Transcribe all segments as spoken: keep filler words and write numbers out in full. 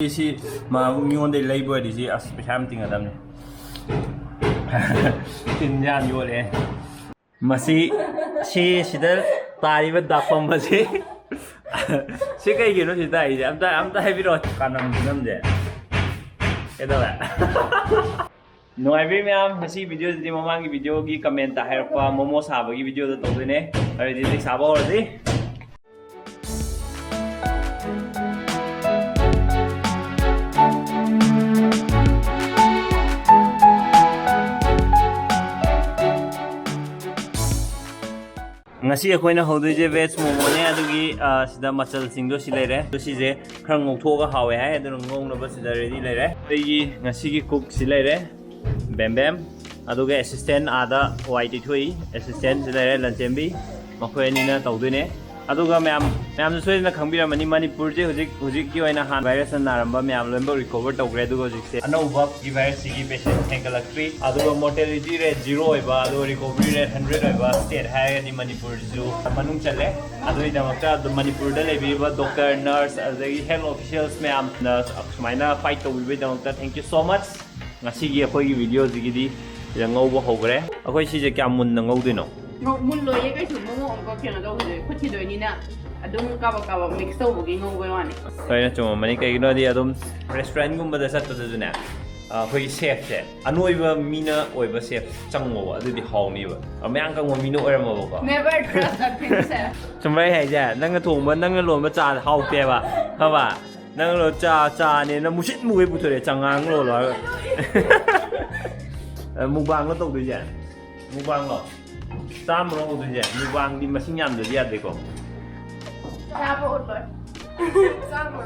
ꯁꯤ ꯃꯥ ꯃꯤꯉꯣꯟꯗꯩ ꯂꯩꯕ ꯑꯣꯏꯔꯗꯤ ꯁꯤ ꯑꯁ ꯄꯩꯁꯥ ꯌꯥꯝ ꯇꯤꯡꯒꯗꯕꯅꯤ꯫ ꯇꯤꯟ ꯌꯥꯝ ꯌꯣꯜꯂꯦ꯫ ꯃꯁꯤ ꯁꯤ ꯁꯤꯗ ꯇꯥꯔꯤꯕ ꯗꯥꯛꯐꯝ ꯑꯁꯤ ꯁꯤ ꯀꯩꯒꯤꯅꯣ ꯁꯤ ꯇꯥꯛꯏꯁꯦ? ꯑꯝꯇ ꯑꯝꯇ ꯍꯥꯏꯕꯤꯔꯛꯑꯣ꯫ ꯀꯥꯅꯝ ꯀꯨꯅꯝꯁꯦ ꯀꯩꯗꯧꯔꯦ? ꯅꯨꯡꯉꯥꯏꯕꯤ ꯃꯌꯥꯝ, ꯉꯁꯤ ꯚꯤꯗꯤꯑꯣꯁꯤꯗꯤ ꯃꯃꯥꯡꯒꯤ ꯚꯤꯗꯤꯑꯣꯒꯤ ꯀꯃꯦꯟꯇ ꯍꯥꯏꯔꯛꯄ ꯃꯣꯃꯣ ꯁꯥꯕꯒꯤ ꯚꯤꯗꯤꯑꯣꯗꯣ ꯇꯧꯗꯣꯏꯅꯦ꯫ ꯑꯗꯨꯗꯤ ꯍꯧꯖꯤꯛ ꯁꯥꯕ ꯍꯧꯔꯁꯤ꯫ ꯉꯁꯤ ꯑꯩꯈꯣꯏꯅ ꯍꯧꯗꯣꯏꯁꯦ ꯚꯦꯖ ꯃꯣꯃꯣꯅꯦ꯫ ꯑꯗꯨꯒꯤ, ꯑ, ꯁꯤꯗ ꯃꯆꯜꯁꯤꯡꯗꯣ ꯁꯤ ꯂꯩꯔꯦ꯫ ꯑꯗꯣ ꯁꯤꯁꯦ ꯈꯔ ꯉꯧꯊꯣꯛꯑꯒ ꯍꯥꯎꯋꯦ ꯍꯥꯏ, ꯑꯗꯨꯅ ꯉꯧꯅꯕ ꯁꯤꯗ ꯔꯦꯗꯤ ꯂꯩꯔꯦ꯫ ꯑꯩꯒꯤ ꯉꯁꯤꯒꯤ ꯀꯨꯛ ꯁꯤ ꯂꯩꯔꯦ, ꯕꯦꯝ ꯕꯦꯝ꯫ ꯑꯗꯨꯒ ꯑꯦꯁꯤꯁꯇꯦꯟ ꯑꯥꯗ ꯋꯥꯏ ꯇꯩꯊꯣꯛꯏ, ꯑꯦꯁꯤꯁꯇꯦꯟ ꯁꯤ ꯂꯩꯔꯦ, ꯂꯟꯆꯦꯟꯕꯤ꯫ ꯃꯈꯣꯏ ꯑꯅꯤꯅ ꯇꯧꯗꯣꯏꯅꯦ꯫ ꯑꯗꯨꯒ ꯃꯌꯥꯝ, ꯃꯌꯥꯝꯁꯨ ꯁꯣꯏꯗꯅ ꯈꯪꯕꯤꯔꯝꯃꯅꯤ, ꯃꯅꯤꯄꯨꯔꯁꯦ ꯍꯧꯖꯤꯛ, ꯍꯧꯖꯤꯛꯀꯤ ꯑꯣꯏꯅ ꯍꯥꯟꯅ ꯚꯥꯏꯔꯁꯅ ꯅꯥꯔꯝꯕ ꯃꯌꯥꯝ ꯂꯣꯏꯅꯃꯛ ꯔꯤꯀꯣꯚꯔ ꯇꯧꯈ꯭ꯔꯦ꯫ ꯑꯗꯨꯒ ꯍꯧꯖꯤꯛꯁꯦ ꯑꯅꯧꯕ ꯚꯥꯏꯔꯁꯁꯤꯒꯤ ꯄꯦꯁꯦꯟ ꯍꯦꯟꯒꯠꯂꯛꯇ꯭ꯔꯤ꯫ ꯑꯗꯨꯒ ꯃꯣꯔꯇꯦꯂꯤꯇꯤ ꯔꯦꯠ ꯖꯤꯔꯣ ꯑꯣꯏꯕ, ꯑꯗꯨꯒ ꯔꯤꯀꯣꯚꯔꯤ ꯔꯦꯠ ꯍꯟꯗ꯭ꯔꯦꯠ ꯑꯣꯏꯕ ꯁ꯭ꯇꯦꯠ ꯍꯥꯏꯔꯒꯗꯤ ꯃꯅꯤꯄꯨꯔꯁꯨ ꯃꯅꯨꯡ ꯆꯜꯂꯦ꯫ ꯑꯗꯨꯒꯤꯗꯃꯛꯇ ꯑꯗꯨꯝ ꯃꯅꯤꯄꯨꯔꯗ ꯂꯩꯕꯤꯔꯤꯕ ꯗꯣꯛꯇꯔ, ꯅꯔꯁ, ꯑꯗꯒꯤ ꯍꯦꯜꯊ ꯑꯣꯐꯤꯁꯤꯌꯦꯜꯁ ꯃꯌꯥꯝꯅ ꯁꯨꯃꯥꯏꯅ fight ꯇꯧꯕꯤꯕꯒꯤꯗꯃꯛꯇ thank you so much꯫ ꯉꯁꯤꯒꯤ ꯑꯩꯈꯣꯏꯒꯤ ꯚꯤꯗꯤꯑꯣꯁꯤꯒꯤꯗꯤ ꯁꯤꯗ ꯉꯧꯕ ꯍꯧꯈ꯭ꯔꯦ꯫ ꯑꯩꯈꯣꯏ ꯁꯤꯁꯦ ꯀꯌꯥꯝ ꯃꯨꯟꯅ ꯉꯧꯗꯣꯏꯅꯣ? ꯉꯧ-, ꯃꯨꯜꯂꯣꯏꯌꯦ ꯀꯩꯁꯨ, ꯃꯣꯃꯣ ꯑꯃꯨꯛꯀ ꯀꯩꯅꯣ ꯇꯧꯕꯁꯦ, ꯈꯨꯠ ꯁꯤꯗꯣꯏꯅꯤꯅ ꯑꯗꯨꯝ ꯀꯥꯕꯛ ꯀꯥꯕꯛ ꯃꯤꯛꯁ ꯇꯧꯕꯒꯤ ꯉꯧꯕꯩ ꯋꯥꯅꯤ꯫ ꯂꯣꯏꯅ ꯆꯨꯝꯃꯝꯃꯅꯤ, ꯀꯩꯒꯤꯅꯣꯗꯤ ꯑꯗꯨꯝ ꯔꯦꯁꯇꯨꯔꯦꯟꯠꯒꯨꯝꯕꯗ ꯆꯠꯄꯗꯁꯨꯅꯦ, ꯑ, ꯑꯩꯈꯣꯏꯒꯤ ꯁꯦꯐꯁꯦ, ꯑꯅꯣꯏꯕ ꯃꯤꯅ ꯑꯣꯏꯕ ꯁꯦꯐ ꯆꯪꯉꯣꯕ, ꯑꯗꯨꯗꯤ ꯍꯥꯎꯅꯤꯕ꯫ ꯑ, ꯃꯌꯥꯡ ꯀꯪꯕ ꯃꯤꯅ ꯑꯣꯏꯔꯝꯃꯕꯀꯣ꯫ Never trust a thin chef. ꯆꯨꯝꯕ꯭ꯔꯥ ꯑꯩ ꯍꯥꯏꯁꯦ? ꯅꯪꯅ ꯊꯣꯡꯕ, ꯅꯪꯅ ꯂꯣꯟꯕ ꯆꯥ ꯍꯥꯎꯇꯦꯕ, ꯈꯪꯉꯕ? ꯅꯪ ꯂꯣ ꯆꯥ, ꯆꯥꯅꯦꯅ ꯃꯨꯁꯤꯠ ꯃꯨꯒꯩ ꯄꯨꯊꯣꯔꯛꯑꯦ, ꯆꯉꯥꯡ ꯂꯣꯜꯂꯣ ꯍꯥꯏꯔꯒ꯫ ꯑ, ꯃꯨꯛꯕꯥꯡꯂꯣ ꯇꯧꯗꯣꯏꯁꯦ? ꯃꯨꯛꯕꯥꯡꯂꯣ? ꯆꯥꯝꯃꯔꯣ ꯍꯧꯗꯣꯏꯁꯦ? ꯃꯨꯛꯕꯥꯡꯗꯤ ꯃꯁꯤꯡ ꯌꯥꯝꯗ꯭ꯔꯗꯤ ꯌꯥꯗꯦꯀꯣ꯫ ꯆꯥꯕ ꯎꯠꯂꯣꯏ꯫ ꯆꯥꯕ꯫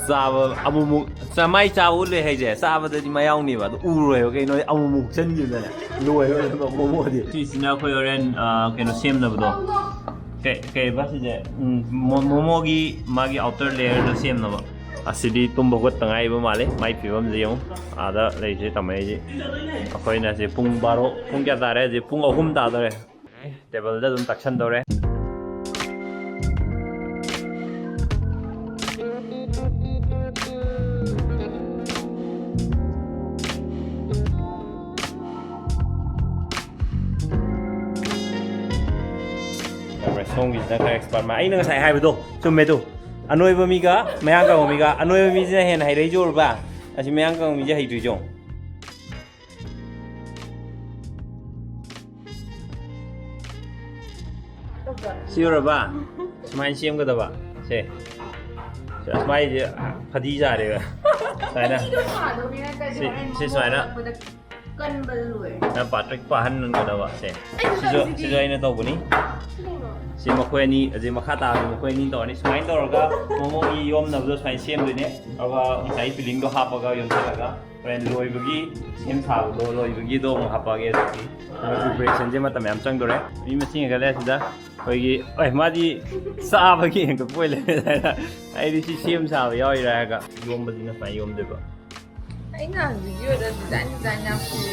ꯆꯥꯕ ꯑꯃꯨꯛꯃꯨꯛ ꯆꯥ-, ꯃꯥꯏ ꯆꯥꯕ ꯎꯠꯂꯣꯏ ꯍꯥꯏꯁꯦ, ꯆꯥꯕꯗꯗꯤ ꯃꯌꯥꯎꯅꯦꯕ, ꯑꯗꯨ ꯎꯔꯣꯏꯕ꯫ ꯀꯩꯅꯣ, ꯑꯃꯨꯛꯃꯨꯛ ꯆꯟꯈꯤꯕꯗꯅꯦ ꯂꯣꯏꯔꯣꯏꯕ ꯃꯣꯃꯣꯗꯤ꯫ ꯁꯤꯁꯤꯅ ꯑꯩꯈꯣꯏ ꯍꯣꯔꯦꯟ, ꯑ, ꯀꯩꯅꯣ ꯁꯦꯝꯅꯕꯗꯣ꯫ ꯀꯩ, ꯀꯩꯕ ꯁꯤꯁꯦ? ꯎꯝ, ꯃꯣ-, ꯃꯣꯃꯣꯒꯤ ꯃꯥꯒꯤ ꯑꯥꯎꯇꯔ ꯂꯦꯌꯔꯗꯣ ꯁꯦꯝꯅꯕ꯫ ꯑꯁꯤꯗꯤ ꯇꯨꯝꯕ ꯍꯧꯒꯠꯇ ꯉꯥꯏꯕ ꯃꯥꯜꯂꯦ꯫ ꯃꯥꯏ ꯐꯤꯕꯝꯁꯦ ꯌꯦꯡꯉꯨ꯫ ꯑꯥꯗ ꯂꯩꯁꯦ ꯇꯝꯃꯛꯏꯁꯦ꯫ ꯑꯩꯈꯣꯏꯅ ꯁꯤ ꯄꯨꯡ ꯕꯥꯔꯣ, ꯄꯨꯡ ꯀꯌꯥ ꯇꯥꯔꯦ ꯍꯧꯖꯤꯛ? ꯄꯨꯡ ꯑꯍꯨꯝ ꯇꯥꯗꯧꯔꯦ꯫ ꯇꯦꯕꯜꯗ ꯑꯗꯨꯝ ꯇꯛꯁꯟꯗꯧꯔꯦ꯫ ꯁꯣꯝꯒꯤꯁꯤꯅ ꯈꯔ ꯑꯦꯛꯁꯄꯔꯠ ꯃꯥ꯫ ꯑꯩꯅ ꯉꯁꯥꯏ ꯍꯥꯏꯕꯗꯣ ꯆꯨꯝꯃꯦ ꯑꯗꯨ꯫ ꯑꯅꯣꯏꯕ ꯃꯤꯒ ꯃꯌꯥꯡ ꯀꯪꯕ ꯃꯤꯒ, ꯑꯅꯣꯏꯕ ꯃꯤꯁꯤꯅ ꯍꯦꯟꯅ ꯍꯩꯔꯛꯏꯁꯦ ꯎꯔꯕ? ꯑꯁꯤ ꯃꯌꯥꯡ ꯀꯪꯕ ꯃꯤꯁꯦ ꯍꯩꯇ꯭ꯔꯤꯁꯦ ꯌꯦꯡꯉꯣ꯫ ꯁꯤ ꯎꯔꯕ? ꯁꯨꯃꯥꯏꯅ ꯁꯦꯝꯒꯗꯕ꯫ ꯁꯦ꯫ ꯁꯦ, ꯑꯁꯨꯃꯥꯏꯁꯦ ꯐꯗꯤ ꯆꯥꯔꯦꯕ꯫ ꯁꯨꯃꯥꯏꯅ꯫ ꯐꯗꯤꯗꯣ ꯊꯥꯗꯧꯅꯤꯅ ꯀꯩꯅꯣ, ꯁꯤ, ꯑꯩ ꯁꯤ ꯁꯨꯃꯥꯏꯅ꯫ ꯀꯟꯕꯗ ꯂꯣꯏꯔꯦ꯫ ꯅꯪ ꯄꯥꯇ꯭ꯔꯤꯛ ꯄꯥꯍꯟꯒꯗꯕ꯫ ꯁꯦ꯫ ꯑꯩ ꯁꯤꯁꯨ, ꯍꯧꯖꯤꯛ ꯁꯤꯁꯨ ꯑꯩꯅ ꯇꯧꯕꯅꯤ꯫ ꯀꯩꯅꯣ? ꯁꯤ ꯃꯈꯣꯏ ꯑꯅꯤ, ꯑꯗꯩ ꯃꯈꯥ ꯇꯥꯕꯗ ꯃꯈꯣꯏ ꯑꯅꯤ ꯇꯧꯔꯅꯤ꯫ ꯁꯨꯃꯥꯏꯅ ꯇꯧꯔꯒ ꯃꯣꯃꯣꯒꯤ ꯌꯣꯝꯅꯕꯗꯣ ꯁꯨꯃꯥꯏꯅ ꯁꯦꯝꯗꯣꯏꯅꯦ꯫ ꯑꯗꯨꯒ ꯉꯁꯥꯏ ꯐꯤꯂꯤꯡꯗꯣ ꯍꯥꯞꯄꯒ ꯌꯣꯝꯁꯤꯜꯂꯒ ꯍꯣꯔꯦꯟ ꯂꯣꯏꯕꯒꯤ ꯁꯦꯝ ꯁꯥꯕꯗꯣ, ꯂꯣꯏꯕꯒꯤꯗꯣ ꯑꯃꯨꯛ ꯍꯥꯞꯄꯛꯑꯒꯦ꯫ ꯑꯗꯨꯗꯤ ꯄ꯭ꯔꯤꯄꯦꯔꯦꯁꯟꯁꯦ ꯃꯇꯝ ꯌꯥꯝ ꯆꯪꯗꯣꯔꯦ꯫ ꯃꯤ ꯃꯁꯤꯡ ꯍꯦꯟꯒꯠꯂꯦ ꯁꯤꯗ꯫ ꯑꯩꯈꯣꯏꯒꯤ, ꯑꯦ, ꯃꯥꯗꯤ ꯆꯥꯕꯒꯤ ꯍꯦꯟꯒꯠꯄ ꯑꯣꯏ ꯂꯩꯔꯦ ꯍꯥꯏꯅ꯫ ꯑꯩꯗꯤ ꯁꯤ ꯁꯦꯝ ꯁꯥꯕ ꯌꯥꯎꯔꯤꯔꯥ ꯍꯥꯏꯔꯒ ꯌꯣꯝꯕꯁꯤꯅ ꯁꯨꯃꯥꯏꯅ ꯌꯣꯝꯗꯣꯏꯕ꯫ ꯑꯩꯅ ꯚꯤꯗꯤꯑꯣꯗ ꯗꯤꯖꯥꯏꯟ ꯗꯤꯖꯥꯏꯟ ꯌꯥꯝ ꯎꯏ꯫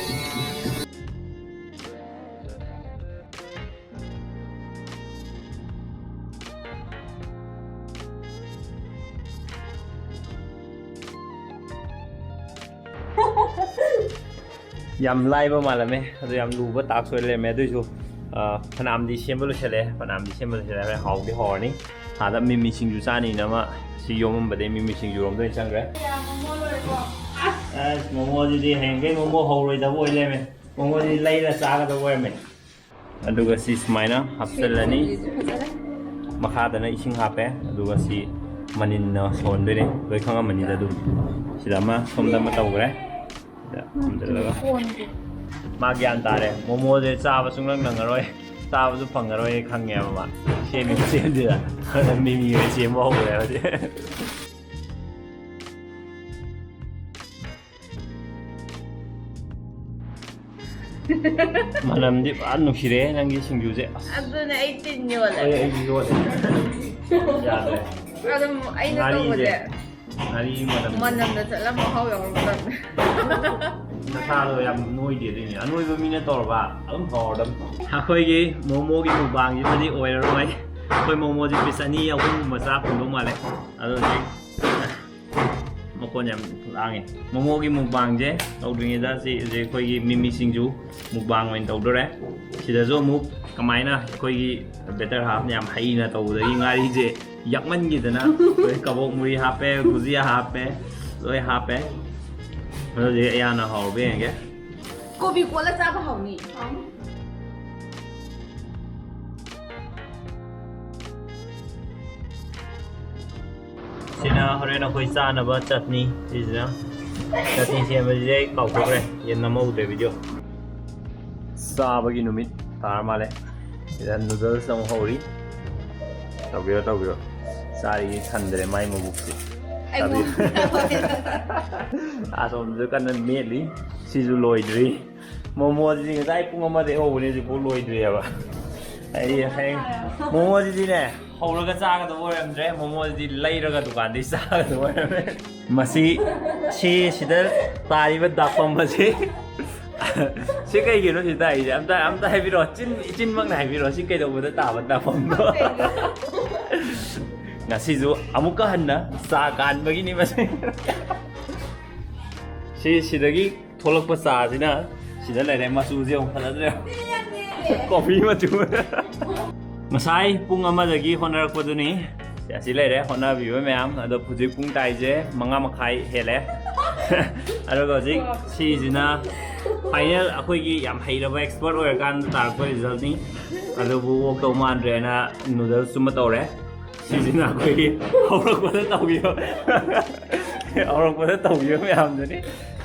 ꯌꯥꯝ ꯂꯥꯏꯕ ꯃꯥꯜꯂꯝꯃꯦ, ꯑꯗꯣ ꯌꯥꯝ ꯂꯨꯕ ꯇꯥꯛꯁ ꯑꯣꯏ ꯂꯩꯔꯝꯃꯦ꯫ ꯑꯗꯨꯏꯁꯨ, ꯑ, ꯐꯅꯌꯥꯝꯗꯤ ꯁꯦꯝꯕ ꯂꯣꯏꯁꯤꯜꯂꯦ, ꯐꯅꯌꯥꯝꯗꯤ ꯁꯦꯝꯕ ꯂꯣꯏꯁꯤꯜꯂꯦ꯫ ꯍꯣꯔꯦꯟ ꯍꯥꯎꯗꯤ ꯍꯥꯎꯔꯅꯤ꯫ ꯑꯥꯗ ꯃꯤꯃꯤ ꯁꯤꯡꯖꯨ ꯆꯥꯅꯤꯅ ꯑꯃ ꯁꯤ ꯌꯣꯝꯃꯝꯕꯗꯩ ꯃꯤꯃꯤ ꯁꯤꯡꯖꯨꯔꯣꯝꯗ ꯑꯣꯏꯅ ꯆꯪꯈ꯭ꯔꯦ꯫ ꯑꯁ, ꯃꯣꯃꯣꯁꯤꯗꯤ ꯍꯌꯦꯡꯈꯩ ꯃꯣꯃꯣ ꯍꯧꯔꯣꯏꯗꯕ ꯑꯣꯏ ꯂꯩꯔꯝꯃꯦ꯫ ꯃꯣꯃꯣꯁꯤꯗꯤ ꯂꯩꯔ ꯆꯥꯒꯗꯕ ꯑꯣꯏꯔꯝꯃꯦ꯫ ꯑꯗꯨꯒ ꯁꯤ ꯁꯨꯃꯥꯏꯅ ꯍꯥꯞꯆꯤꯜꯂꯅꯤ꯫ ꯃꯈꯥꯗꯅ ꯏꯁꯤꯡ ꯍꯥꯞꯄꯦ, ꯑꯗꯨꯒ ꯁꯤ ꯃꯅꯤꯟꯅ ꯁꯧꯍꯟꯗꯣꯏꯅꯦ꯫ ꯂꯣꯏ ꯈꯪꯉꯝꯃꯅꯤꯗ ꯑꯗꯨꯝ꯫ ꯁꯤꯗ ꯑꯃ, ꯁꯣꯝꯗ ꯑꯃ ꯇꯧꯈ꯭ꯔꯦ꯫ ꯁꯤꯗ ꯊꯝꯖꯤꯜꯂꯒ꯫ ꯃꯥ ꯒ꯭ꯌꯥꯟ ꯇꯥꯔꯦ꯫ ꯃꯣꯃꯣꯁꯦ ꯆꯥꯕ ꯁꯨꯡꯅꯪ ꯅꯪꯉꯔꯣꯏ, ꯆꯥꯕꯁꯨ ꯐꯪꯉꯔꯣꯏ ꯈꯪꯉꯦꯕ ꯃꯥ꯫ ꯁꯦꯝꯃꯤ ꯁꯦꯝꯁꯤꯗ꯫ ꯑꯗꯨꯅ ꯃꯤꯃꯤ ꯑꯣꯏꯅ ꯁꯦꯝꯕ ꯍꯧꯔꯦ ꯍꯧꯖꯤꯛ꯫ ꯃꯅꯝꯗꯤ ꯐꯖꯅ ꯅꯨꯡꯁꯤꯔꯦ ꯅꯪꯒꯤ ꯁꯤꯡꯖꯨꯁꯦ꯫ ꯑꯁ꯫ ꯑꯗꯨꯅꯦ ꯑꯩ ꯇꯤꯟ ꯌꯣꯠꯂꯦ꯫ ꯑꯩ, ꯑꯩ ꯌꯣꯠꯂꯦ꯫ ꯌꯥꯗ꯭ꯔꯦ꯫ ꯑꯗꯨꯝ ꯑꯩꯅ ꯉꯥꯔꯤꯁꯦ꯫ ꯇꯧꯕꯁꯦ꯫ ꯉꯥꯔꯤ ꯃꯅꯝ꯫ ꯃꯅꯝꯗ ꯆꯠꯂ ꯃꯍꯥꯎ ꯌꯥꯎꯔꯛꯀꯗꯕꯅꯦ꯫ ꯅꯁꯥꯗꯣ ꯌꯥꯝ ꯅꯣꯏꯗꯦ ꯑꯗꯨꯏꯅꯦ꯫ ꯑꯅꯣꯏꯕ ꯃꯤꯅ ꯇꯧꯔꯕ ꯑꯗꯨꯝ ꯍꯥꯎꯔꯗꯕꯅꯤ꯫ ꯑꯩꯈꯣꯏꯒꯤ ꯃꯣꯃꯣꯒꯤ ꯃꯨꯛꯕꯥꯡꯁꯤꯃꯗꯤ ꯑꯣꯏꯔꯔꯣꯏ꯫ ꯑꯩꯈꯣꯏ ꯃꯣꯃꯣꯁꯤ ꯄꯤꯁ ꯑꯅꯤ ꯑꯍꯨꯝꯒꯨꯝꯕ ꯆꯥ ꯐꯪꯗꯧ ꯃꯥꯜꯂꯦ꯫ ꯑꯗꯨꯗꯤ ꯀꯣꯟ ꯌꯥꯝ ꯂꯥꯡꯉꯦ꯫ ꯃꯣꯃꯣꯒꯤ ꯃꯨꯛꯕꯥꯡꯁꯦ ꯇꯧꯗ꯭ꯔꯤꯉꯩꯗ ꯁꯤ ꯍꯧꯖꯤꯛ ꯑꯩꯈꯣꯏꯒꯤ ꯃꯤꯃꯤ ꯁꯤꯡꯖꯨ ꯃꯨꯛꯕꯥꯡ ꯑꯣꯏꯅ ꯇꯧꯗꯣꯔꯦ꯫ ꯁꯤꯗꯁꯨ ꯑꯃꯨꯛ ꯀꯃꯥꯏꯅ ꯑꯩꯈꯣꯏꯒꯤ ꯕꯦꯇꯔ ꯍꯥꯐꯅ ꯌꯥꯝ ꯍꯩꯅ ꯇꯧꯕꯗꯒꯤ ꯉꯥꯔꯤꯁꯦ ꯌꯥꯛꯃꯟꯈꯤꯗꯅ ꯑꯩꯈꯣꯏ ꯀꯕꯣꯛ ꯃꯨꯔꯤ ꯍꯥꯞꯄꯦ, ꯒꯨꯖꯤꯌꯥ ꯍꯥꯞꯄꯦ, ꯂꯣꯏ ꯍꯥꯞꯄꯦ꯫ ꯑꯗꯨꯗꯤ ꯑꯌꯥꯅ ꯍꯥꯎꯕ ꯌꯦꯡꯒꯦ꯫ ꯀꯣꯕꯤ ꯀꯣꯠꯂ ꯆꯥꯕ ꯍꯥꯎꯅꯤ꯫ ꯁꯤꯅ ꯍꯣꯔꯦꯟ ꯑꯩꯈꯣꯏ ꯆꯥꯅꯕ ꯆꯠꯅꯤ꯫ ꯁꯤꯁꯤꯅ ꯆꯠꯅꯤ ꯁꯦꯝꯕꯁꯤꯗꯤ ꯑꯩ ꯀꯥꯎꯊꯣꯛꯈ꯭ꯔꯦ, ꯌꯦꯟ ꯅꯝꯍꯧꯗ꯭ꯔꯦ ꯚꯤꯗꯤꯑꯣ꯫ ꯆꯥꯕꯒꯤ ꯅꯨꯃꯤꯠ ꯇꯥꯔ ꯃꯥꯜꯂꯦ꯫ ꯁꯤꯗ ꯅꯨꯗꯜꯁ ꯑꯃꯨꯛ ꯍꯧꯔꯤ꯫ ꯇꯧꯕꯤꯔꯣ, ꯇꯧꯕꯤꯔꯣ꯫ ꯆꯥꯔꯤꯒꯤ ꯊꯟꯗ꯭ꯔꯦ ꯃꯥꯏ ꯃꯕꯨꯛꯁꯦ꯫ ꯑꯩꯉꯣꯟꯗ ꯇꯥꯕꯤꯌꯨ꯫ ꯑꯁꯣꯝꯗꯁꯨ ꯀꯟꯅ ꯃꯦꯠꯂꯤ꯫ ꯁꯤꯁꯨ ꯂꯣꯏꯗ꯭ꯔꯤ꯫ ꯃꯣꯃꯣꯁꯤꯗꯤ ꯉꯁꯥꯏ ꯄꯨꯡ ꯑꯃꯗꯒꯤ ꯍꯧꯕꯅꯦ, ꯍꯧꯖꯤꯛꯐꯥꯎ ꯂꯣꯏꯗ꯭ꯔꯤꯑꯕ꯫ ꯑꯩ ꯍꯌꯦꯡ ꯃꯣꯃꯣꯁꯤꯗꯤꯅꯦ, ꯍꯧꯔꯒ ꯆꯥꯒꯗꯕ ꯑꯣꯏꯔꯝꯗ꯭ꯔꯦ, ꯃꯣꯃꯣꯁꯤꯗꯤ ꯂꯩꯔꯒ ꯗꯨꯀꯥꯟꯗꯒꯤ ꯆꯥꯒꯗꯕ ꯑꯣꯏꯔꯝꯃꯦ꯫ ꯃꯁꯤ, ꯁꯤ, ꯁꯤꯗ ꯇꯥꯔꯤꯕ ꯗꯥꯛꯐꯝ ꯑꯁꯤ, ꯁꯤ ꯀꯩꯒꯤꯅꯣ ꯁꯤ ꯇꯥꯛꯏꯁꯦ? ꯑꯝꯇ, ꯑꯝꯇ ꯍꯥꯏꯕꯤꯔꯛꯑꯣ, ꯆꯤꯟ, ꯏꯆꯤꯟꯃꯛꯅ ꯍꯥꯏꯕꯤꯔꯛꯑꯣ, ꯁꯤ ꯀꯩꯗꯧꯕꯗ ꯇꯥꯕ ꯗꯥꯛꯐꯝꯅꯣ? ꯉꯁꯤꯁꯨ ꯑꯃꯨꯛꯀ ꯍꯟꯅ ꯆꯥ ꯀꯥꯟꯕꯒꯤꯅꯤ ꯃꯁꯤ꯫ ꯁꯤ, ꯁꯤꯗꯒꯤ ꯊꯣꯛꯂꯛꯄ ꯆꯥꯁꯤꯅ ꯁꯤꯗ ꯂꯩꯔꯦ, ꯃꯆꯨꯁꯦ ꯑꯃꯨꯛ ꯐꯖꯗ꯭ꯔꯦ꯫ ꯀꯣꯐꯤ ꯃꯆꯨ꯫ ꯉꯁꯥꯏ ꯄꯨꯡ ꯑꯃꯗꯒꯤ ꯍꯣꯠꯅꯔꯛꯄꯗꯨꯅꯤ꯫ ꯁꯤ ꯑꯁꯤ ꯂꯩꯔꯦ, ꯍꯣꯠꯅꯕꯤꯕ ꯃꯌꯥꯝ꯫ ꯑꯗꯣ ꯍꯧꯖꯤꯛ ꯄꯨꯡ ꯇꯥꯏꯁꯦ ꯃꯉꯥ ꯃꯈꯥꯏ ꯍꯦꯜꯂꯦ꯫ ꯑꯗꯨꯒ ꯍꯧꯖꯤꯛ ꯁꯤꯁꯤꯅ ꯐꯥꯏꯅꯦꯜ ꯑꯩꯈꯣꯏꯒꯤ ꯌꯥꯝ ꯍꯩꯔꯕ ꯑꯦꯛꯁꯄꯔꯠ ꯑꯣꯏꯔꯀꯥꯟꯗ ꯇꯥꯔꯛꯄ ꯔꯤꯖꯜꯠꯅꯤ꯫ ꯑꯗꯨꯕꯨ ꯑꯣꯛꯇꯧ ꯃꯥꯟꯗ꯭ꯔꯦꯅ ꯅꯨꯗꯜꯁꯇꯨꯃ ꯇꯧꯔꯦ꯫ ꯁꯤꯁꯤꯅ ꯑꯩꯈꯣꯏꯒꯤ ꯍꯧꯔꯛꯄꯗ ꯇꯧꯈꯤꯕ, ꯍꯧꯔꯛꯄꯗ ꯇꯧꯈꯤꯕ ꯃꯌꯥꯝꯗꯨꯅꯤ꯫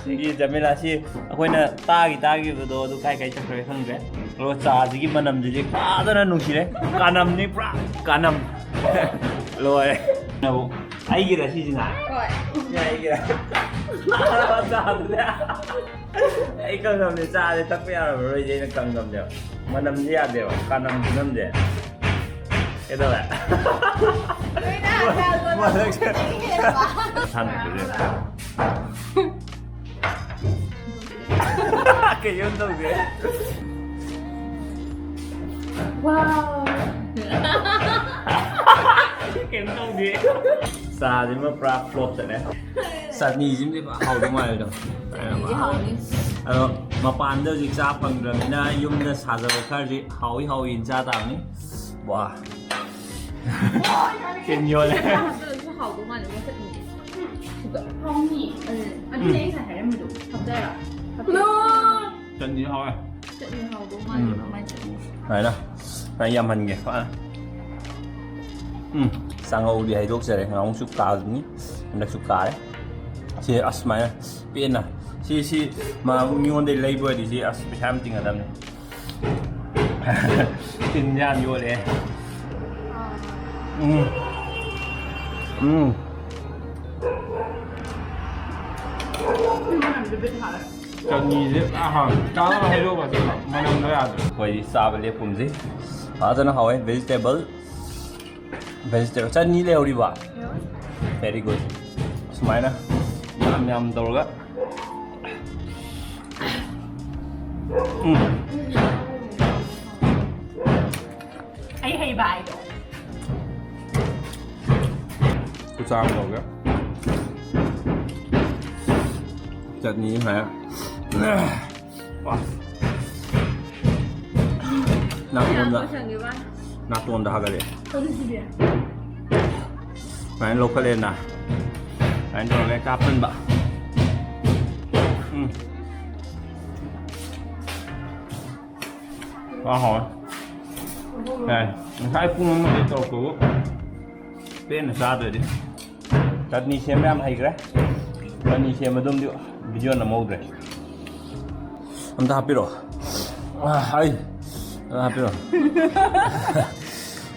ꯁꯤꯒꯤ ꯖꯃꯤꯂꯥꯁꯤ ꯑꯩꯈꯣꯏꯅ ꯇꯥꯒꯤ ꯇꯥꯈꯤꯕꯗꯣ ꯑꯗꯨ ꯀꯥꯏ ꯀꯥꯏ ꯆꯠꯈ꯭ꯔꯦ ꯈꯪꯗ꯭ꯔꯦ꯫ ꯑꯗꯨꯒ ꯆꯥꯁꯤꯒꯤ ꯃꯅꯝꯁꯤꯗꯤ ꯐꯖꯅ ꯅꯨꯡꯁꯤꯔꯦ꯫ ꯀꯥꯅꯝꯅꯤ, ꯄꯨꯔꯥ ꯀꯥꯅꯝ꯫ ꯂꯣꯏꯔꯦ꯫ ꯑꯩꯒꯤꯔ ꯁꯤꯁꯤꯅ? ꯍꯣꯏ꯫ ꯁꯤꯅ ꯑꯩꯒꯤꯔ? ꯆꯥꯗ꯭ꯔꯦ꯫ ꯑꯩ ꯀꯪꯉꯝꯅꯦ, ꯆꯥꯁꯦ ꯊꯛꯄ ꯌꯥꯔꯝꯃꯔꯣꯏꯁꯦ, ꯑꯩꯅ ꯀꯪꯉꯝꯅꯦꯕ꯫ ꯃꯅꯝꯁꯦ ꯌꯥꯗꯦꯕ, ꯀꯥꯅꯝ ꯈꯨꯅꯝꯁꯦ꯫ ꯀꯩꯗꯧꯔꯦ? ꯅꯣꯏꯅ ꯍꯥꯟꯅ ꯃꯊꯛꯁꯦ꯫ ꯁꯥꯟꯅꯕꯁꯦ꯫ ꯀꯩꯝ ꯇꯧꯗꯦ꯫ ꯋꯥꯎ꯫ ꯀꯩꯝ ꯇꯧꯗꯦ꯫ ꯆꯥꯁꯤꯃ ꯄꯨꯔꯥ ꯐ꯭ꯂꯣꯞ ꯆꯠꯂꯦ꯫ ꯆꯠꯅꯤꯁꯤꯃꯗꯤ ꯐꯖꯅ ꯍꯥꯎꯗꯧ ꯃꯥꯜꯂꯦ ꯑꯗꯨꯝ꯫ ꯆꯠꯅꯤꯗꯤ ꯍꯥꯎꯅꯤ꯫ ꯑꯗꯣ ꯃꯄꯥꯟꯗ ꯍꯧꯖꯤꯛ ꯆꯥ ꯐꯪꯗ꯭ꯔꯕꯅꯤꯅ ꯌꯨꯝꯗ ꯁꯥꯖꯕ ꯈꯔꯁꯤ ꯍꯥꯎꯏ ꯍꯥꯎꯏꯅ ꯆꯥ ꯇꯥꯕꯅꯤ꯫ ꯋꯥ꯫ ꯇꯤꯟ ꯌꯣꯠꯂꯦ꯫ ꯍꯥꯞꯆꯤꯜꯂꯁꯨ ꯍꯥꯎꯗꯧ ꯃꯥꯜꯂꯦ ꯃꯣꯏ ꯆꯠꯅꯤꯁꯦ꯫ ꯍꯥꯎꯅꯤ꯫ ꯎꯝ꯫ ꯑꯗꯨꯅꯦ ꯑꯩ ꯉꯁꯥꯏ ꯍꯥꯏꯔꯝꯃꯤꯗꯣ꯫ ꯍꯥꯞꯆꯔ꯫ ꯆꯠꯅꯤ ꯍꯥꯎꯋꯦ꯫ ꯆꯠꯅꯤ ꯍꯥꯎꯗꯧ ꯃꯥꯜꯂꯦ ꯎꯝ꯫ ꯀꯃꯥꯏꯅ ꯆꯠꯅꯤ? ꯁꯨꯃꯥꯏꯅ꯫ ꯁꯨꯃꯥꯏꯅ ꯌꯥꯝꯍꯟꯒꯦ꯫ ꯐꯖꯅ꯫ ꯎꯝ꯫ ꯆꯥꯛꯉꯧꯗꯤ ꯍꯩꯗꯣꯛꯆꯔꯦ꯫ ꯉꯥꯃꯨꯛꯁꯨ ꯀꯥꯕꯅꯤ꯫ ꯍꯟꯗꯛꯁꯨ ꯀꯥꯔꯦ꯫ ꯁꯤ ꯑꯁ ꯁꯨꯃꯥꯏꯅ ꯄꯦꯟꯅ꯫ ꯁꯤ, ꯁꯤ ꯃꯥ ꯃꯤꯉꯣꯟꯗꯩ ꯂꯩꯕ ꯑꯣꯏꯔꯗꯤ ꯁꯤ ꯑꯁ ꯄꯩꯁꯥ ꯌꯥꯝ ꯇꯤꯡꯒꯗꯕꯅꯤ꯫ ꯇꯤꯟ ꯌꯥꯝ ꯌꯣꯠꯂꯦ꯫ ꯎꯝ꯫ ꯎꯝ꯫ ꯆꯠꯅꯤꯁꯦ ꯑꯍꯥ ꯆꯥꯅꯕ ꯍꯩꯔꯨꯕ ꯃꯅꯝꯗꯣ ꯌꯥꯗ꯭ꯔꯦ꯫ ꯑꯩꯈꯣꯏꯗꯤ ꯆꯥꯕ ꯂꯦꯞꯄꯨꯝꯁꯤ꯫ ꯐꯖꯅ ꯍꯥꯎꯋꯦ꯫ Vegetable, vegetable ꯆꯠꯅꯤ ꯂꯩꯍꯧꯔꯤꯕ? Very good꯫ ꯁꯨꯃꯥꯏꯅ ꯌꯥꯝ ꯌꯥꯝ ꯇꯧꯔꯒ꯫ ꯎꯝ꯫ ꯑꯩ ꯍꯩꯕ ꯍꯥꯏꯗꯣ꯫ ꯈꯨꯆꯥ ꯑꯃ ꯇꯧꯒꯦ꯫ ꯆꯠꯅꯤ ꯍꯥꯏ꯫ ꯋꯥ꯫ ꯅꯥꯇꯣꯟꯗ, ꯂꯣꯏꯁꯟꯈꯤꯕ ꯋꯥꯅꯤ꯫ ꯅꯥꯇꯣꯟꯗ ꯍꯥꯒꯠꯂꯦ꯫ ꯍꯧꯖꯤꯛꯁꯤꯗꯤ꯫ ꯁꯨꯃꯥꯏꯅ ꯂꯧꯈꯠꯂꯦꯅ꯫ ꯁꯨꯃꯥꯏꯅ ꯇꯧꯔꯒ ꯀꯥꯞꯍꯟꯕ꯫ ꯎꯝ꯫ ꯋꯥ ꯍꯥꯎꯋꯦ꯫ ꯌꯥꯏ꯫ ꯉꯁꯥꯏ ꯄꯨꯡ ꯑꯃꯗꯩ ꯇꯧꯔꯛꯄꯕꯨ ꯄꯦꯟꯅ ꯆꯥꯗ꯭ꯔꯗꯤ꯫ ꯆꯠꯅꯤ ꯁꯦꯝꯕ ꯌꯥꯝ ꯍꯩꯈ꯭ꯔꯦ꯫ ꯆꯠꯅꯤ ꯁꯦꯝꯕꯗꯨꯝꯗꯤ video ꯅꯝꯍꯧꯗ꯭ꯔꯦ꯫ ꯑꯝꯇ ꯍꯥꯞꯄꯤꯔꯛꯑꯣ꯫ ꯑꯥ, ꯍꯥꯏ꯫ ꯑꯝꯇ ꯍꯥꯞꯄꯤꯔꯛꯑꯣ꯫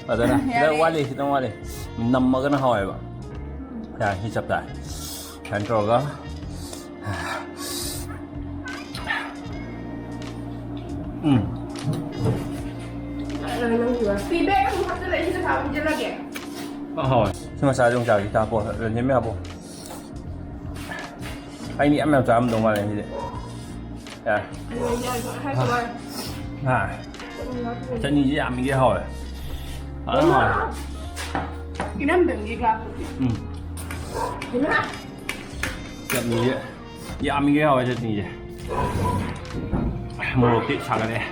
ꯐꯖꯅ꯫ ꯈꯤꯇꯪ ꯌꯥꯔꯦ꯫ ꯋꯥꯠꯂꯤ, ꯈꯤꯇꯪ ꯋꯥꯠꯂꯤ꯫ ꯅꯝꯃꯒꯅ ꯍꯥꯎꯋꯦꯕ꯫ ꯌꯥꯔꯦ, ꯁꯤ ꯆꯞ ꯆꯥꯔꯦ꯫ ꯁꯨꯃꯥꯏꯅ ꯇꯧꯔꯒ꯫ ꯎꯝ꯫ ꯇꯤ ꯕꯦꯒ ꯑꯃꯨꯛ ꯍꯥꯞꯆꯤꯜꯂꯛꯑꯦ, ꯁꯤꯗ ꯊꯥꯕ ꯍꯥꯞꯆꯤꯜꯂꯒꯦ꯫ ꯑ, ꯍꯥꯎꯋꯦ꯫ ꯁꯤ ꯃꯆꯥꯁꯦ ꯑꯃꯨꯛ ꯆꯥꯒꯦ꯫ ꯆꯥ ꯄꯣ-, ꯔꯟꯖꯟ ꯃꯌꯥꯝ ꯄꯣ꯫ ꯑꯩ ꯃꯤ ꯌꯥꯝ ꯌꯥꯝ ꯆꯥꯔꯝꯗꯧ ꯃꯥꯜꯂꯦ ꯁꯤꯗꯤ꯫ ꯌꯥꯔꯦ꯫ ꯌꯥꯔꯦ, ꯌꯥꯔꯦ, ꯍꯥꯏꯈꯣ, ꯍꯥꯏꯈꯣ꯫ ꯑꯥ꯫ ꯆꯠꯅꯤꯁꯤ ꯌꯥꯝꯃꯤꯒꯩ ꯍꯥꯎꯋꯦ꯫ ꯐꯖꯅ ꯍꯥꯎꯋꯦ꯫ ꯏꯅꯝꯕꯦꯝꯒꯤ ꯒ꯭ꯂꯥꯁꯇꯨꯗꯤ꯫ ꯎꯝ꯫ ꯏꯃꯥ! ꯆꯠꯅꯤꯁꯦ ꯌꯥꯝꯃꯤꯈꯩ ꯍꯥꯎꯋꯦ ꯆꯠꯅꯤꯁꯦ꯫ ꯃꯣꯔꯣꯛꯇꯤ ꯁꯥꯒꯠꯂꯛꯑꯦ꯫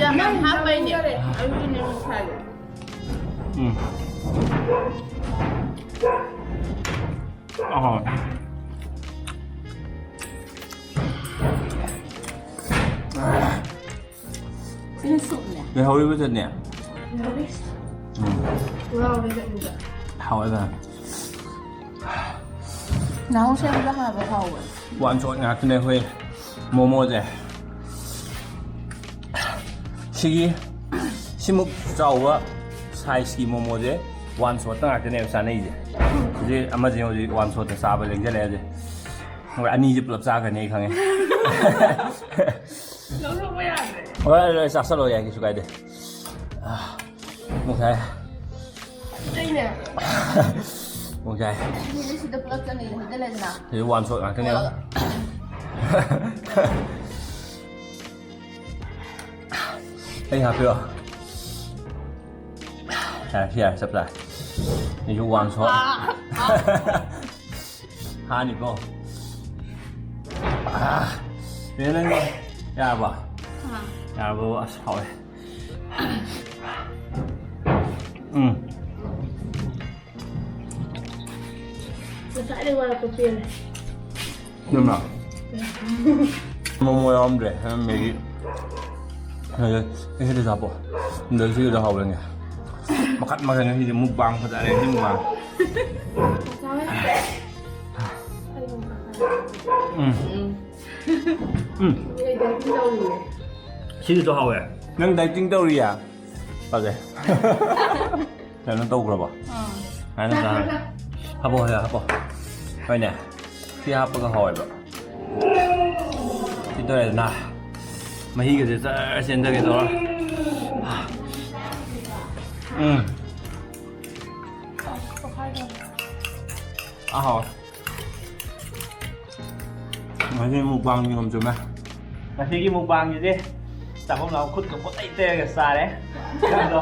ꯌꯥꯝ ꯌꯥꯝ ꯍꯥꯞꯄꯩꯅꯦ꯫ ꯑꯗꯨꯅꯦ ꯃꯁꯥꯗꯣ꯫ ꯎꯝ꯫ ꯑꯍꯣꯏ꯫ ꯁꯤꯅ ꯁꯨꯞꯅꯦ꯫ ꯂꯩꯍꯧꯔꯤꯕ ꯆꯠꯅꯤ꯫ ꯎꯝ꯫ ꯉꯥꯎꯔꯦ ꯆꯠꯅꯤꯗ꯫ ꯍꯥꯎꯋꯦ ꯐꯖꯅ꯫ ꯅꯍꯥꯟ ꯁꯦꯝꯕꯗ ꯍꯥꯟꯅ ꯍꯥꯎꯕꯅꯦ꯫ ꯋꯥꯟ ꯁꯣꯠ ꯉꯥꯛꯇꯅꯦ ꯑꯩꯈꯣꯏ ꯃꯣꯃꯣꯁꯦ꯫ ꯁꯤꯒꯤ ꯁꯤꯃꯨꯛ ꯆꯥꯎꯕ ꯁꯥꯏꯖꯀꯤ ꯃꯣꯃꯣꯁꯦ ꯋꯥꯟ ꯁꯣꯠꯇ ꯉꯥꯛꯇꯅꯦꯕ ꯆꯥꯅꯩꯁꯦ꯫ ꯍꯧꯖꯤꯛ ꯑꯃꯁꯦ ꯍꯧꯖꯤꯛ ꯋꯥꯟ ꯁꯣꯠꯇ ꯆꯥꯕ ꯂꯦꯡꯁꯤꯜꯂꯛꯑꯦ ꯍꯧꯖꯤꯛ꯫ ꯍꯣꯏ, ꯑꯅꯤꯁꯦ ꯄꯨꯂꯞ ꯆꯥꯈ꯭ꯔꯅꯤ ꯑꯩ ꯈꯪꯉꯦ꯫ ꯂꯧꯊꯣꯛꯄ ꯌꯥꯗ꯭ꯔꯦ꯫ ꯍꯣꯏ, ꯍꯣꯏ, ꯆꯥꯁꯜꯂꯣ, ꯌꯥꯏ, ꯀꯩꯁꯨ ꯀꯥꯏꯗꯦ꯫ ꯑꯥ, ꯑꯃꯨꯛ ꯁꯥꯏ꯫ ꯑꯩꯅꯦ꯫ ꯑꯃꯨꯛ ꯁꯥꯏ꯫ ꯁꯤꯗꯤ ꯁꯤꯗ ꯄꯨꯂꯞ ꯆꯪꯉꯤꯅꯦ, ꯍꯩꯖꯤꯜꯂꯦꯗꯅ꯫ ꯁꯤꯗꯤ ꯋꯥꯟ ꯁꯣꯠ ꯉꯥꯛꯇꯅꯦꯕ꯫ ꯄꯨꯂꯞ꯫ ꯑꯩ ꯍꯥꯞꯄꯤꯔꯣ? ꯌꯥꯔꯦ, ꯁꯤ ꯌꯥꯔꯦ, ꯆꯞ ꯆꯥꯔꯦ꯫ ꯑꯩꯁꯨ ꯋꯥꯟ ꯁꯣꯠ꯫ ꯑꯥ, ꯑꯥ꯫ ꯍꯥꯅꯤꯀꯣ꯫ ꯑꯥ, ꯀꯩꯅꯣ ꯅꯪ ꯌꯥꯔꯕꯣ? ꯑꯥ꯫ ꯌꯥꯔꯕꯣ? ꯑꯁ, ꯍꯥꯎꯋꯦ꯫ ꯎꯝ꯫ ꯉꯁꯥꯏꯗꯩ ꯋꯥꯔꯛꯄ ꯄꯦꯜꯂꯦ꯫ ꯏꯃꯥ꯫ ꯃꯣꯃꯣ ꯌꯥꯎꯔꯝꯗ꯭ꯔꯦ꯫ ꯃꯦꯒꯤ꯫ ꯑꯩ ꯁꯤꯗ ꯍꯥꯞꯄꯣ꯫ ꯑꯗ ꯁꯤꯒꯤꯗꯣ ꯍꯥꯎꯔꯅꯤ꯫ ꯃꯈꯟ ꯃꯈꯟ ꯉꯁꯤꯗꯤ ꯃꯨꯛꯕꯥꯡ ꯐꯖꯔꯦ, ꯉꯁꯤ ꯃꯨꯛꯕꯥꯡ꯫ ꯎꯝ꯫ ꯎꯝ꯫ ꯁꯤꯒꯤꯁꯨ ꯍꯥꯎꯋꯦ꯫ ꯅꯪ dieting ꯇꯧꯔꯤꯌꯦ? ꯐꯖꯩ꯫ ꯀꯩꯅꯣ ꯇꯧꯈ꯭ꯔꯕꯣ? ꯑꯥ꯫ ꯍꯥꯏꯅ ꯆꯥꯔꯦ꯫ ꯍꯥꯄꯣ, ꯍꯣꯏ, ꯍꯥꯄꯣ꯫ ꯍꯣꯏꯅꯦ꯫ ꯁꯤ ꯍꯥꯞꯄꯒ ꯍꯥꯎꯋꯦꯕ꯫ ꯁꯤ ꯇꯧꯔꯦꯗꯅ꯫ ꯃꯍꯤꯒꯁꯦ ꯖꯔ ꯆꯦꯟꯊꯒꯦ ꯇꯧꯔ꯫ ꯎꯝ꯫ ꯑꯍꯥꯎ꯫ ꯉꯁꯤ ꯃꯨꯛꯕꯥꯡ ꯅꯤꯌꯣꯝ ꯆꯨꯝꯃꯦ꯫ ꯉꯁꯤꯒꯤ ꯃꯨꯛꯕꯥꯡꯁꯤꯗꯤ ꯆꯥꯐꯝ ꯂꯥꯛꯐꯝ ꯈꯨꯠꯀ ꯄꯣꯠ ꯇꯩ ꯇꯩꯔꯒ ꯆꯥꯔꯦ꯫ ꯑꯗꯣ,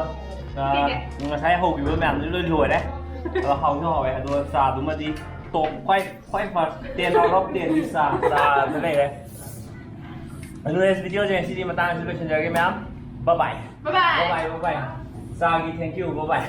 ꯑ, ꯉꯁꯥꯏ ꯍꯧꯈꯤꯕ ꯃꯌꯥꯝꯗꯨ ꯂꯣꯏ ꯂꯣꯏꯔꯦ꯫ ꯑꯗꯣ ꯍꯥꯎꯁꯨ ꯍꯥꯎꯋꯦ꯫ ꯑꯗꯣ ꯆꯥꯗꯨꯃꯗꯤ ꯇꯣꯞ ꯈ꯭ꯋꯥꯏ ꯈ꯭ꯋꯥꯏ ꯐꯥꯔꯁ ꯇꯦꯟ ꯑꯥꯎꯠ ꯑꯣꯐ ꯇꯦꯟꯒꯤ ꯆꯥ ꯆꯥꯗ ꯂꯩꯔꯦ꯫ ꯑꯗꯨꯅ ꯚꯤꯗꯤꯑꯣꯁꯦ ꯉꯁꯤꯗꯤ ꯃꯇꯥꯡ ꯑꯁꯤꯗ ꯂꯣꯏꯁꯤꯟꯖꯔꯒꯦ ꯃꯌꯥꯝ꯫ ꯕꯥꯏ ꯕꯥꯏ꯫ Bye bye. ꯕꯥꯏ ꯕꯥꯏ ꯕꯥꯏ ꯕꯥꯏ꯫ ꯆꯥꯒꯤ ꯊꯦꯡꯀ꯭ꯌꯨ꯫ ꯕꯥꯏ ꯕꯥꯏ꯫